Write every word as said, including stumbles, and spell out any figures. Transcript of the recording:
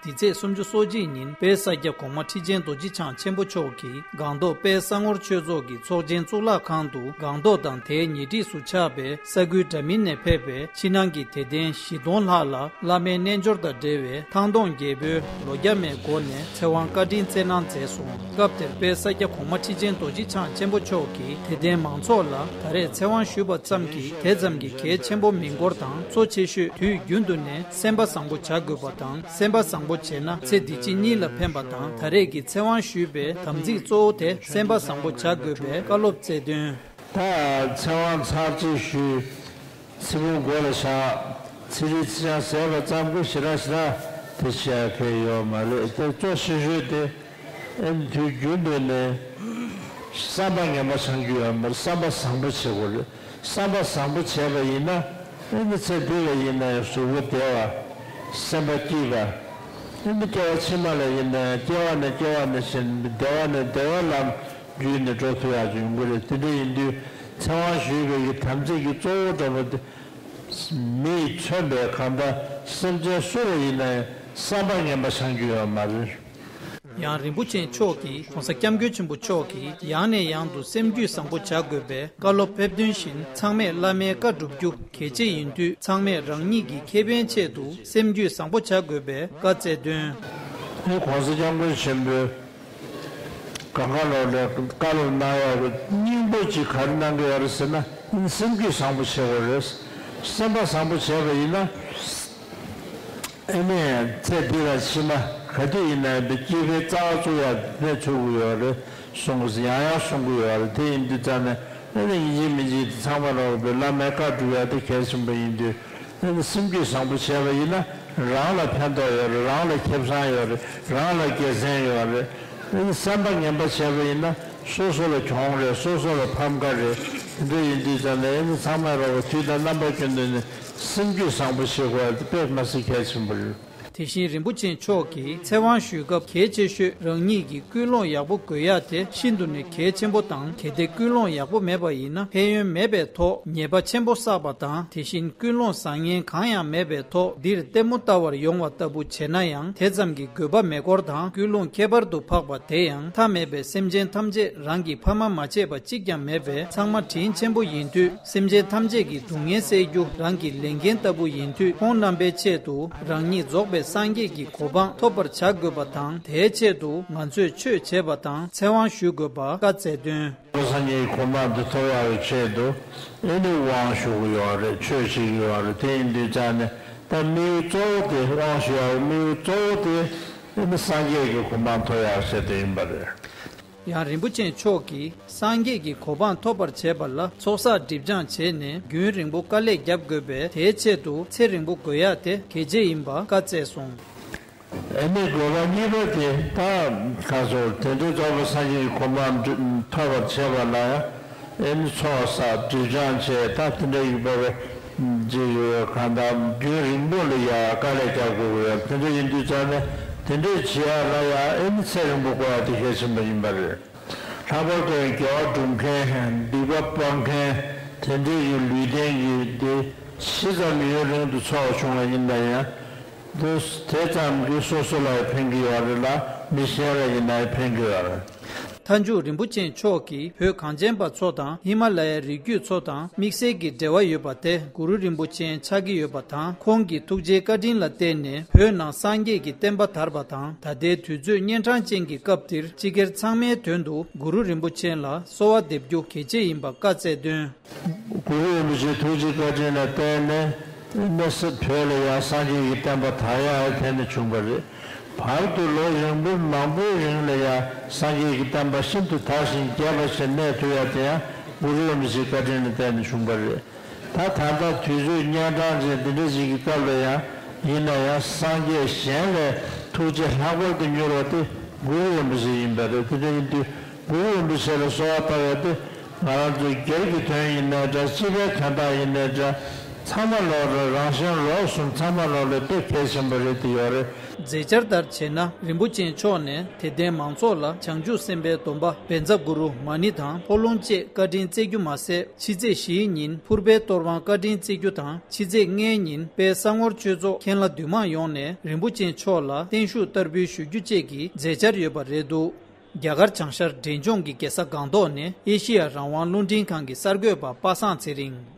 འདི་ཚེས་སུམ་ཅུ་སོ་གཅིག་ཉིན་དཔལ་ས་སྐྱ་གོང་མ་ཁྲི་ཆེན་རྡོ་རྗེ་འཆང་ཆེན་པོ་མཆོག་གིས་སྒང་ཏོག་དཔལ་ས་ངོར་ཆོས་ཚོགས་ཀྱི་ཚོགས་ཆེན་གཙུག་ལག་ཁང་དུ་སྒང་ཏོག་དང་དེའི་ཉེ་འཁྲིས་སུ་ཆགས་པའི་ས་ཁུལ་འདྲ་མིན་ནས་ཕེབས་པའི་ཕྱི་ནང་གི་དད་ལྡན་བཞི་སྟོང་ལྷག་ལ་བླ་མའི་རྣལ་འབྱོར་དང་འབྲེལ་བའི་ཐང་སྟོང་རྒྱལ་པོའི་ལོ་བརྒྱ་མའི་སྒོ་ནས་ཚེ་དབང་བཀའ་དྲིན་སྩལ་གནང་མཛད་སོང་། སྐབས་དེར་དཔལ་ས་སྐྱ་གོང་མ་ཁྲི་ཆེན་རྡོ་རྗེ་འཆང་ཆེན་པོ་མཆོག་གིས་དད་ལྡན་མང་ཚོགས་ལ་ད་རེས་ཚེ་དབང་ཞུས་པ་ཙམ་གྱིས་དེ་ཙམ་གྱི་གལ་ཆེན་པོ་མིན་སྐོར་དང་། གཙོ་ཆེ་ཤོས་དུས་རྒྱུན་དུ་ནས་སེམས་པ་བཟང་པོ་བྱ་དགོས་པ་དང་། སེམས་པ་བཟང་པོ་བྱས་ན་ཚེ་འདི་ཕྱི་གཉིས་ལ་ཕན་པ་དང་། ད་རེས་ཀྱི་ཚེ་དབང་ཞུས་པའི་དམ་ཚིག་གཙོ་བོ་དེ་སེམས་པ་བཟང་པོ་བྱ་དགོས་པའི་བཀའ་སློབ་སྩལ་དོན། ད་ཚེ་དབང་ཚར་གཅིག་ཞུས། ཚེ་བུ་མགོ་ལ་བཞག་ཚེ་རིལ་ཚེ་ཆང་ཟས་པ་ཙམ་གྱིས་ཞེ་དྲག་ཞེ་དྲག་དེ་བྱས་ཕན་ཡོད་མ་རེད། དེ་གཙོ་ཆེ་ཤོས་དེ་ཨེ་ནི་དུས་རྒྱུན་དུ་ནས་བསམ་པ་ངན་པ་བྱང་རྒྱུ་ཡོད་མ་རེད། བསམ་པ་བཟང་པོ་བྱེད་དགོས་རེད། བསམ་པ་བཟང་པོ་བྱས་པ་ཡིན་ན་ཨེ་ནི་ཚེ་འདི་ལ་ཡིན་ན་ཡང་གཟུགས་པོ་བདེ་བ། སེམས་པ་སྐྱིད་པ། ཨེ་ནི་སྐྱེ་བ་ཕྱི་མ་ལ་ཡིན་ན་ཡང་སྐྱེ་བ་ནས་སྐྱེ་བ་ནས་བཞིན་བདེ་བ་ནས་བདེ་བའི་ལམ་བརྒྱུད་ནས་འགྲོ་ཐུབ་ཡག་ཅིག་ཡོང་གི་རེད། དེ་འདྲ་ཡིན་དུས་ཚེ་དབང་ཞུས་པའི་གི་དམ་ཚིག་གི་གཙོ་བོ་འདྲ་པོ་དེ། མི་ཡིས་མཚོན་པའི་གང་ལྟར་སེམས་ཅན་སུ་ལ་ཡིན་ན་ཡང་བསམ་པ་ངན་པ་བྱང་རྒྱུ་ཡོད་མ་རེད། ཡང་རིན་པོ་ཆེ་མཆོག་གིས་༸གོང་ས་༸སྐྱབས་མགོན་ཆེན་པོ་མཆོག་གིས་ཡང་ནས་ཡང་དུ་སེམས་རྒྱུད་བཟང་པོ་བྱ་དགོས་པའི་བཀའ་སློབ་ཕེབས་དོན་བཞིན་ཚང་མས་བླ་མའི་བཀའ་སྒྲུབ་རྒྱུ་གལ་ཆེ་ཡིན་དུས་ཚང་མས་རང་ཉིད་ཀྱི་ཁེ་ཕན་ཆེད་དུ་སེམས་རྒྱུད་བཟང་པོ་བྱ་དགོས་པའི་བཀའ་སྩལ་དོན། ཨེ་༸གོང་ས་༸སྐྱབས་མགོན་ཆེན་པོས་གང་ག་ལོག་ལས་བཀའ་སློབ་གནང་ཡག་གི་སྙིང་པོ་གཅིག་ག་རེ་གནང་གི་ཡོད་རེད་ཟེར་ན། སེམས་རྒྱུད་བཟང་པོ་བྱེད་དགོས་རེད། སེམས་པ་བཟང་པོ་བྱས་པ་ཡིན་ན། ཨེ་ནས་ཚེ་འདི་དང་ཕྱི་མ་ག་དུས་ཡིན་ན་ཡང་སྐྱིད་པའི་རྩ་བ་བཙུགས་ཡག་ནས་ཚུགས་ཀྱི་ཡོད་རེད་གསུང་གི་ཡང་ཡང་གསུང་གི་ཡོད་རེད། དེ་ཡིན་དུས་ཙང་ནས་ཨེ་ནས་ཡིན་གཅིག་མིན་གཅིག་དེ་ཚང་མ་ལོག་པའི་བླ་མའི་བཀའ་སྒྲུབ་ཡག་དེ་གལ་ཆེན་པོ་ཡིན་དུས། ཨ་ནི་སེམས་རྒྱུད་བཟང་པོ་བྱས་པ་ཡིན་ན་རང་ལ་ཕན་ཐོགས་ཡོད་རེད། རང་ལ་ཁེ་བཟང་ཡོད་རེད། རང་ལ་དགེ་མཚན་ཡོད་རེད། ཨ་ནི་བསམ་པ་ངན་པ་བྱས་པ་ཡིན་ན་སོ་སོ་ལ་གྱོང་རེད། སོ་སོ་ལ་ཕམ་ཁ་རེད། དེ་འདྲ་ཡིན་དུས་ཙང་ནས་ཨ་ནི་ཚང་མས་རོགས་པ་དུས་དང་རྣམ་པ་ཀུན་ཏུ་ནས་སེམས་རྒྱུད་བཟང་པོ་བྱེད་དགོས་པ་དེ་དཔེ་མ་སྲིད་གལ་ཆེན་པོ་རེད། དེ་བཞིན་རིན་པོ་ཆེ་མཆོག་གིས་ཚེ་དབང་ཞུ་སྐབས་གལ་ཆེ་ཤོས་རང་ཉིད་ཀྱི་ཀུན་སློང་ཡག་པོ་དགོས་ཡག་དེ་ཤིན་ཏུ་ནས་གལ་ཆེན་པོ་དང་། གལ་ཏེ་ཀུན་སློང་ཡག་པོ་མེད་པ་ཡིན་ན་ཕན་ཡོན་མེད་པའི་ཐོག་ཉེས་པ་ཆེན་པོ་བསགས་པ་དང་། དེ་བཞིན་ཀུན་སློང་བཟང་ངན་གང་ཡང་མེད་པའི་ཐོག་འདིར་ལྟད་མོ་ལྟ་བར་ཡོང་བ་ལྟ་བུ་བྱས་ན་ཡང་དེ་ཙམ་གྱི་དགོས་པ་མེད་སྐོར་དང་། ཀུན་སློང་ཁྱད་པར་དུ་འཕགས་པ་དེ་ཡང་མཐའ་མེད་པའི་སེམས་ཅན་ཐམས་ཅད་རང་གི་ཕ་མ་མ་ཆད་པ་གཅིག་ཀྱང་མེད་པས་ཚང་མ་དྲིན་ཆེན་པོ་ཡིན་དུས། སེམས་ཅན་ཐམས་ཅད་ཀྱི་སྡུག་བསྔལ་སེལ་རྒྱུ་རང་གི་ལས་འགན་ལྟ་བུ་ཡིན་དུས། ཁོང་རྣམ་པའི་ཆེད་དུ་རང་ཉིད་རྫོགས་པའི་སངས་རྒྱས་ཀྱི་གོ་འཕང་ཐོབ་པར་བྱ་དགོས་པ་དང་། དེའི་ཆེད་དུ་ང་ཚོས་ཆོས་བྱེད་པ་དང་ཚེ་དབང་ཞུ་དགོས་པ་བཀའ་སྩལ་དོན། སངས་རྒྱས་ཀྱི་གོ་འཕང་དེ་ཐོབ་ཡག་གི་ཆེད་དུ་ཨེ་ནི་དབང་ཞུ་གི་ཡོད་རེད། ཆོས་བྱེད་ཀྱི་ཡོད་རེད། དེ་ཡིན་དུས་ཙང་ནས་ད་དམིགས་ཡུལ་གཙོ་བོ་དེ། དབང་ཞུ་ཡག་གི་དམིགས་ཡུལ་གཙོ་བོ་དེ་ཨེ་ནི་སངས་རྒྱས་ཀྱི་གོ་འཕང་ཐོབ་ཡག་ཆེད་དུ་ཡིན་པ་རེད། ཡང་རིན་པོ་ཆེ་མཆོག་གིས་སངས་རྒྱས་ཀྱི་གོ་འཕང་ཐོབ་པར་བྱེད་པ་ལ་ཚོགས་བསགས་སྒྲིབ་སྦྱང་བྱས་ནས་རྒྱུན་རིང་པོ་དཀའ་ལས་རྒྱབ་དགོས་པས། དེའི་ཆེད་དུ་ཚེ་རིང་པོ་དགོས་ཡག་དེ་གལ་ཆེ་ཡིན་པ་བཀའ་སྩལ་སོང་། ཨེ་ནི་དགོས་པ་གཉིས་པ་དེ་ད་ག་ཚོད་དེ་འདྲའི་རྫོགས་པའི་སངས་རྒྱས་ཀྱི་གོ་འཕང་ཐོབ་པར་བྱེད་པ་ལ་ཡང་ཨེ་ནི་ཚོགས་བསགས་སྒྲིབ་སྦྱང་བྱས། ད་དེ་འདྲ་ཡིན་པ་བས་ཅིག་གང་ལྟར་རྒྱུན་རིང་པོ་ལ་ཡང་དཀའ་ལས་རྒྱག་དགོས་ཀྱི་ཡོད། དེ་འདྲ་ཡིན་དུས་ཙང་ནས་དེ་འདྲས་བྱེད་ཡག་ལ་ཡང་ཨེ་ནི་ཚེ་རིང་པོ་དགོས་ཡག་དེ་གལ་ཆེན་པོ་ཡིན་པ་རེད། ལྷག་པར་དུ་དགེ་བ་སྒྲུབ་མཁན། སྡིག་པ་སྤང་མཁན། དེ་འདྲའི་གི་ལུས་རྟེན་གྱི་དེ་ཇི་ཙམ་ཡུན་རིང་དུ་འཚོ་བ་བྱུང་བ་ཡིན་ན་ཡང་། དེ་དེ་ཙམ་གྱིས་སོ་སོ་ལ་ཡང་ཕན་གྱི་ཡོད་རེད་ལ། མི་གཞན་ལ་ཡིན་ན་ཡང་ཕན་གྱི་ཡོད་རེད། མཐའ་མཇུག་རིན་པོ་ཆེ་མཆོག་གིས་བོད་གངས་ཅན་པ་ཚོ་དང་ཧི་མ་ལ་ཡའི་རི་རྒྱུད་ཚོ་དང་དམིགས་བསལ་གྱི་འབྲེལ་བ་ཡོད་པ་དེ་གུ་རུ་རིན་པོ་ཆེ་ཆགས་ཀྱི་ཡོད་པ་དང་། ཁོང་གི་ཐུགས་རྗེའི་བཀའ་དྲིན་ལ་བརྟེན་ནས་བོད་ནང་སངས་རྒྱས་ཀྱི་བསྟན་པ་དར་བ་དང་། ད་ལྟའི་དུས་ཚོད་གཉན་འཕྲང་ཅན་གྱི་སྐབས་འདིར་སྤྱི་སྒེར་ཚང་མའི་དོན་དུ་གུ་རུ་རིན་པོ་ཆེ་ལ་གསོལ་བ་འདེབས་རྒྱུ་གལ་ཆེ་ཡིན་པ་བཀའ་སྩལ་དོན། གུ་རུ་རིན་པོ་ཆེའི་ཐུགས་རྗེ་བཀའ་དྲིན་ལ་བརྟེན་ནས་གནས་ས་བོད་ལ་ཡང་སངས་རྒྱས་ཀྱི་བསྟན་པ་དར་ཡག་དེ་ནས་བྱུང་བ་རེད། བར་དུ་ལོ་རིང་པོ་མང་པོའི་རིང་ལ་ཡང་སངས་རྒྱས་ཀྱི་བསྟན་པ་ཤིན་ཏུ་དར་ཞིང་རྒྱས་པ་ཞིག་གནས་ཐུབ་ཡག་དེ་ཡང་གུ་རུ་རིན་པོ་ཆེའི་བཀའ་དྲིན་ལ་བརྟེན་ནས་བྱུང་བ་རེད། ད་ད་ལྟ་དུས་ཚོད་གཉན་འཕྲང་ཅན་འདི་འདྲ་ཞིག་གི་སྐབས་ལ་ཡང་ཡིན་ན་ཡང་སངས་རྒྱས་གཞན་ལས་ཐུགས་རྗེ་ལྷག་པར་དུ་མྱུར་བ་དེ་གུ་རུ་རིན་པོ་ཆེ་ཡིན་པ་རེད། དེ་འདྲ་ཡིན་དུས་གུ་རུ་རིན་པོ་ཆེ་ལ་གསོལ་བ་བཏབ་ཡག་དེ་ང་རང་ཚོའི་སྒེར་གྱི་དོན་ཡིན་ནའི་འདྲ། སྤྱི་པའི་དོན་དག་ཡིན་ནའི་འདྲ། ཚང་མ་ལོག་རེད། རང་གཞན་ལོག་གསུམ་ཚང་མ་ལོག་ལ་དཔེ་གལ་ཆེན་པོ་རེད་དེ་ཡོད་རེད། མཛད་འཆར་ལྟར་བྱས་ན། རིན་པོ་ཆེ་མཆོག་ནས་དད་ལྡན་མང་ཚོགས་ལ་བྱང་ཆུབ་སེམས་དཔའི་སྡོམ་པ་བཛྲ་གུ་རུ་མ་ཎི་དང་འཁོར་ལོ་བཅས་བཀའ་དྲིན་བསྩལ་རྒྱུ་མ་ཟད། ཕྱི་ཚེས་བཞིའི་ཉིན་ཕུར་པའི་གཏོར་དབང་བཀའ་དྲིན་བསྩལ་རྒྱུ་དང་། ཕྱི་ཚེས་ལྔའི་ཉིན་དཔལ་ས་ངོར་ཆོས་ཚོགས་མཁན་བླ་འདུས་མང་ཡོངས་ནས་རིན་པོ་ཆེ་མཆོག་ལ་བརྟན་བཞུགས་བསྟར་འབུལ་ཞུ་རྒྱུ་བཅས་ཀྱི་མཛད་འཆར་ཡོད་པ་རེད་འདུག་རྒྱ་གར་བྱང་ཤར་འབྲས་ལྗོངས་ཀྱི་རྒྱལ་ས་སྒང་ཏོག་ནས་ཨེ་ཤེ་ཡ་རང་དབང་རླུང་འཕྲིན་ཁང་གི་གསར་འགོད་པ་པ་སངས་ཚེ་རིང་།